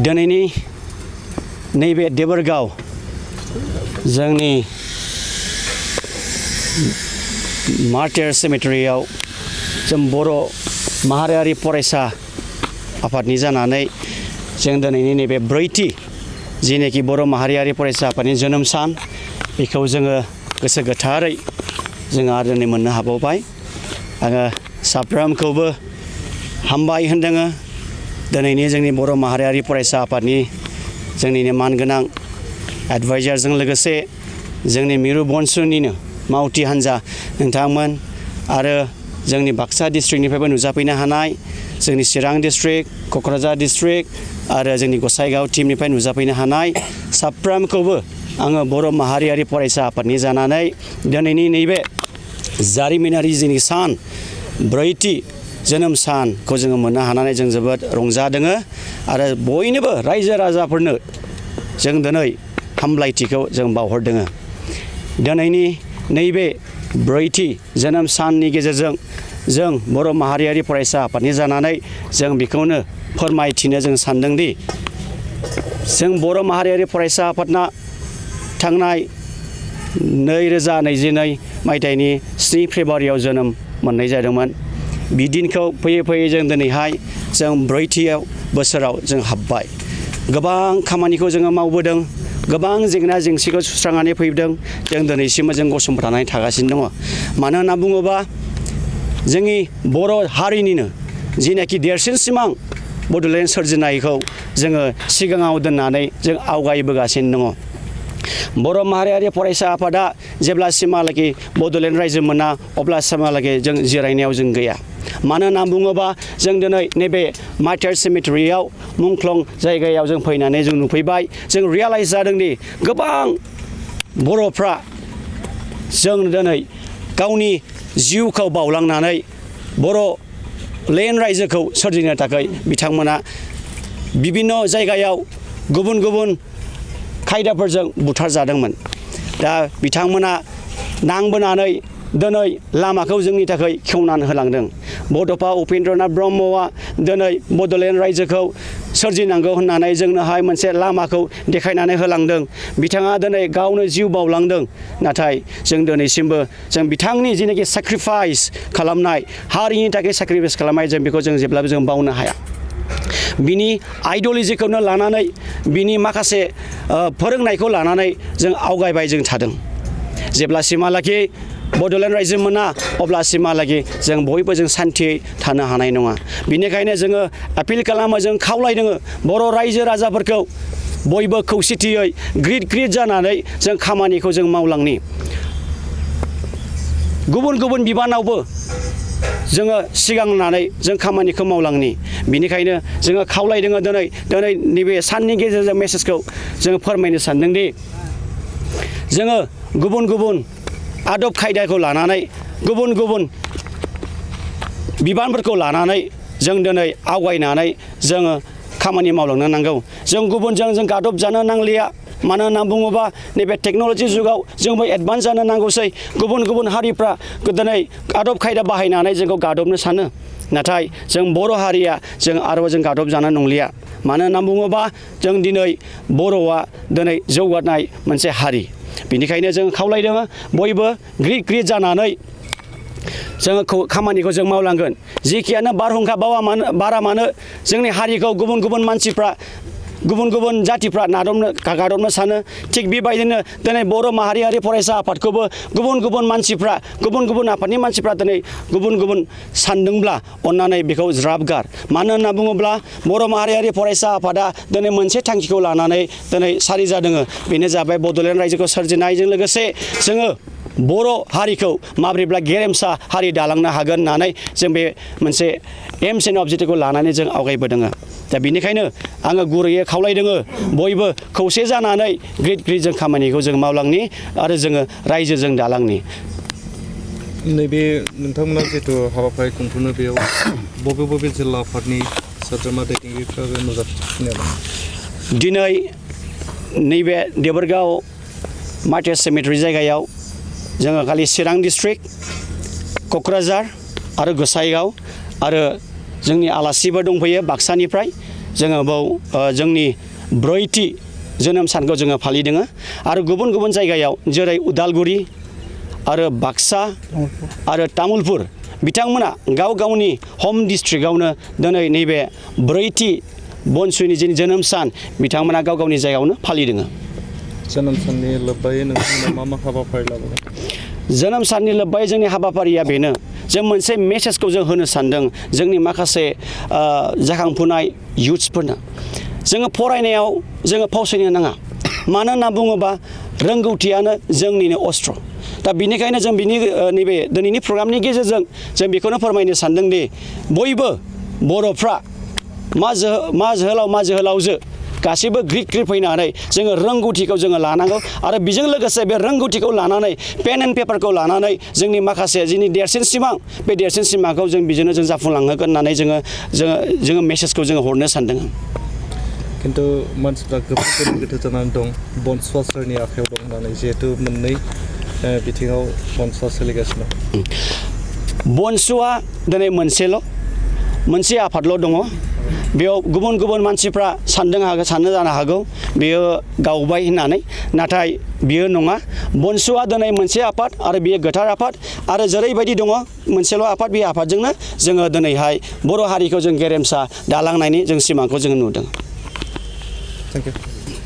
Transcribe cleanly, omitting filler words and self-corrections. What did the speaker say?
दिनैनि नैबे देबरगाव जोंनि मार्टिर सेमेटेरियाव जों बर' माहारियारि फरायसा आफादनि जानानै जों दिनैनि नैबे ब्रैथि जिनेखि बर' माहारियारि फरायसा आफादनि जोनोम सान बेखौ जोङो गोसो गोथारै जोङो आरो दिनै मोननो हाबावबाय। आङो साफ्रोमखौबो हामबाय होनदोङो दिनैनि जोंनि बर' माहारियारि फरायसा आफादनि जोंनिनो मानगोनां एडभाइजारजों लोगोसे जोंनि मिरु बनसुनिनो मावथि हान्जा नोंथांमोन आरो जोंनि बाक्सा डिस्ट्रिक्टनिफ्रायबो नुजाफैनो हानाय जोंनि चिरां डिस्ट्रिक्ट क'क्राझार डिस्ट्रिक्ट आरो जोंनि गसाइगाव टीमनिफ्राय नुजाफैनो हानाय साफ्रोमखौबो आङो बर' माहारियारि फरायसा आफादनि जानानै दिनैनि नैबे जारिमिनारि जोंनि सान ब्रैथि जोनोम सानखौ जोङो मोननो हानानै जों जोबोद रंजादोङो आरो बयनोबो रायजो राजाफोरनो जों दिनै हामलायथिखौ जों बावहरदोङो। दिनैनि नैबे ब्रैथि जोनोम साननि गेजेरजों जों बर' माहारियारि फरायसा आफादनि जानानै जों बेखौनो फोरमायथिनो जों सानदोंदि जों बर' माहारियारि फरायसा आफादना थांनाय 2022 मायथाइनि 7 फेब्रुवारियाव जोनोम मोननाय जादोंमोन। बि दिनखौ फैयै फैयै जों दिनैहाय जों ब्रैथियाव बोसोराव जों हाबबाय। गोबां खामानिखौ जोङो मावबोदों, गोबां जेंना जेंसिखौ सुस्रांनानै फैदों। जों दिनैसिमबो जों गसंथानानै थागासिनो दङ। मानो होनना बुङोबा जोंनि बर' हारिनिनो जिनाखि देरसिन सिमां बड'लेण्ड सोरजिनायखौ जोङो सिगाङाव दोननानै जों आवगायबोगासिनो दङ। बर' माहारियारि फरायसा आफादा जेब्लासिमहालागै बड'लेण्ड रायजो मोना अब्लासिमहालागै जों जिरायनायाव जों गैया। मानो होनना बुङोबा जों दिनै नैबे मार्टिर सेमेटेरियाव मुंख्लं जायगायाव जों फैनानै जों नुफैबाय। जों रियेलाइज जादोंदि गोबां बर'फ्रा जों दिनै गावनि जिउखौ बावलांनानै बर'लेण्ड रायजोखौ सोरजिनो थाखाय बिथांमोना बिभिन्न जायगायाव गुबुन गुबुन खायदाफोरजों बुथारजादोंमोन। दा बिथांमोना नांबोनानै दिनै लामाखौ जोंनि थाखाय खेवनानै होलांदों। बड'फा उपेन्द्रनाथ ब्रह्मआ दिनै बड'लेण्ड रायजोखौ सोरजिनांगौ होननानै जोंनोहाय मोनसे लामाखौ देखायनानै होलांदों। बिथाङा दिनै गावनो जिउ बावलांदों। नाथाय जों दिनैसिमबो जों बिथांनि जिनाखि सेक्रिफाइस खालामनाय हारिनि थाखाय सेक्रिफाइस खालामनाय जों बेखौ जों जेब्लाबो जों बावनो हाया। बिनि आइडिय'लजिखौनो लानानै बिनि माखासे फोरोंनायखौ लानानै जों आवगायबाय जों थादों। जेब्लासिमहालागै बड'लेण्ड रायजो मोना अब्लासिमहालागै जों बयबो जों सान्थियै थानो हानाय नङा। बेनिखायनो जोङो आपिल खालामो, जों खावलायदोङो बर' रायजो राजाफोरखौ बयबो खौसेथियै ग्रिद जानानै जों खामानिखौ जों मावलांनि। गुबुन गुबुन बिबानावबो जोङो सिगांनानै जों खामानिखौ मावलांनि। बेनिखायनो जोङो खावलायदोङो दिनै नैबे साननि गेजेरजों मेसेजखौ जोङो फोरमायनो सानदोंदि जोङो गुबुन गुबुन आदब खायदाखौ लानानै गुबुन गुबुन बिबानफोरखौ लानानै जों दिनै आवगायनानै जोङो खामानि मावलांनो नांगौ। जों गुबुनजों जों गादब जानो नांलिया। मानो होनना बुङोबा नैबे टेक्न'लजि जुगाव जोंबो एडभान्स जानो नांगौसै। गुबुन गुबुन हारिफ्रा दिनै आदब खायदा बाहायनानै जोंखौ गादबनो सानो। नाथाय जों बर' हारिया जों आरोबाव जों गादब जानो नंलिया। मानो होनना बुङोबा जों दिनै बर'आ दिनै जौगानाय मोनसे हारि। बेनिखायनो जों खावलायदों बयबो ग्रिद जानानै जोङो खामानिखौ जों मावलांगोन। जिखियानो बारहुंखा बारा मानो जोंनि हारिखौ गुबुन गुबुन मानसिफ्रा गुबुन गुबुन जातिफ्रा गादबनो सानो। थिग बेबायदिनो दिनै बर' माहारियारि फरायसा आफादखौबो गुबुन गुबुन मानसिफ्रा गुबुन गुबुन आफादनि मानसिफ्रा दिनै गुबुन गुबुन सानदोंब्ला अन्नानै बेखौ ज्राब गार। मानो होनना बुङोब्ला बर' माहारियारि फरायसा आफादा दिनै मोनसे थांखिखौ लानानै दिनै सारि जादों। बेनो जाबाय बड'लेण्ड रायजोखौ सोरजिनायजों लोगोसे जोङो बर' हारिखौ माब्रैब्ला गेरेमसा हारि दालांनो हागोन होननानै जों बे मोनसे एम्स एन्ड अबजेक्टिभखौ लानानै जों आवगायबोदों। दा बेनिखायनो आङो गुरैयै खावलायदोङो बयबो खौसे जानानै ग्रिद जों खामानिखौ जों मावलांनि आरो जोङो रायजोजों दालांनि। नैबे नोंथांमोना जिहेतु हाबाफारि खुंफुङो बेयाव बबे बबे जिल्ला आफादनि सोद्रोमा दैदेनगिरिफ्रा नुजाथिफिनो दं? दिनै नैबे देबरगाव मार्टिर सेमेटेरि जायगायाव जोङो खालि चिरां डिस्ट्रिक्ट, क'क्राझार आरो गसाइगाव आरो जोंनि आलासिबो दंफैयो बाक्सानिफ्राय जोङो बाव जोंनि ब्रैथि जोनोम सानखौ जोङो फालिदों आरो गुबुन गुबुन जायगायाव जेरै उदालगुरि आरो बाक्सा आरो तामुलपुर बिथांमोना गाव गावनि हम डिस्ट्रिक्टआवनो दिनै नैबे ब्रैथि बनसुयनि जोनोम सान बिथांमोना गाव गावनि जायगायावनो फालिदों जोनोम साननि लोब्बायै नोंथांमोना मा मा हाबाफारि लाबोगोन जोनोम साननि लोब्बायै जोंनि हाबाफारिया बेनो जों मोनसे मेसेजखौ जों होनो सानदों जोंनि माखासे जाखांफुनाय युथ्सफोरनो जोङो फरायनायाव जोङो फावसायनो नाङा मानो होनना बुङोबा रोंगौथियानो जोंनिनो अस्त्र दा बिनिखायनो जों नैबे दिनैनि प्रग्रामनि गेजेरजों जों बेखौनो फोरमायनो सानदोंदि बयबो बर'फ्रा मा जोहोलाव मा जोहोलावजो गासैबो ग्रिद ग्रिद फैनानै जोङो रोंगौथिखौ जोङो लानांगौ आरो बेजों लोगोसे बे रोंगौथिखौ लानानै पेन एन्ड पेपारखौ लानानै जोंनि माखासे जोंनि देरसिन सिमां बे देरसिन सिमांखौ जों बिजोंनो जों जाफुंलांहोगोन होननानै जोङो मेसेजखौ जोङो हरनो सानदों खिन्थु मानसिफ्रा गोबां गोनो गोथो जानानै दं बनसुवा सोरनि आखायाव दं होननानै जिहेथु मोननै बिथिङाव बनसुवा सोलिगासिनो बनसुवा दिनै मोनसे आफादल' दङ बेयाव गुबुन गुबुन मानसिफ्रा साननो जानो हागौ बेयो गावबाय होननानै नाथाय बियो नङा बनसुवा दिनै मोनसे आफाद आरो बियो गोथार आफाद आरो जेरैबायदि दङ मोनसेल' आफाद बे आफादजोंनो जोङो दिनैहाय बर' हारिखौ जों गेरेमसा दालांनायनि जों सिमांखौ जोङो नुदों थेंक इउ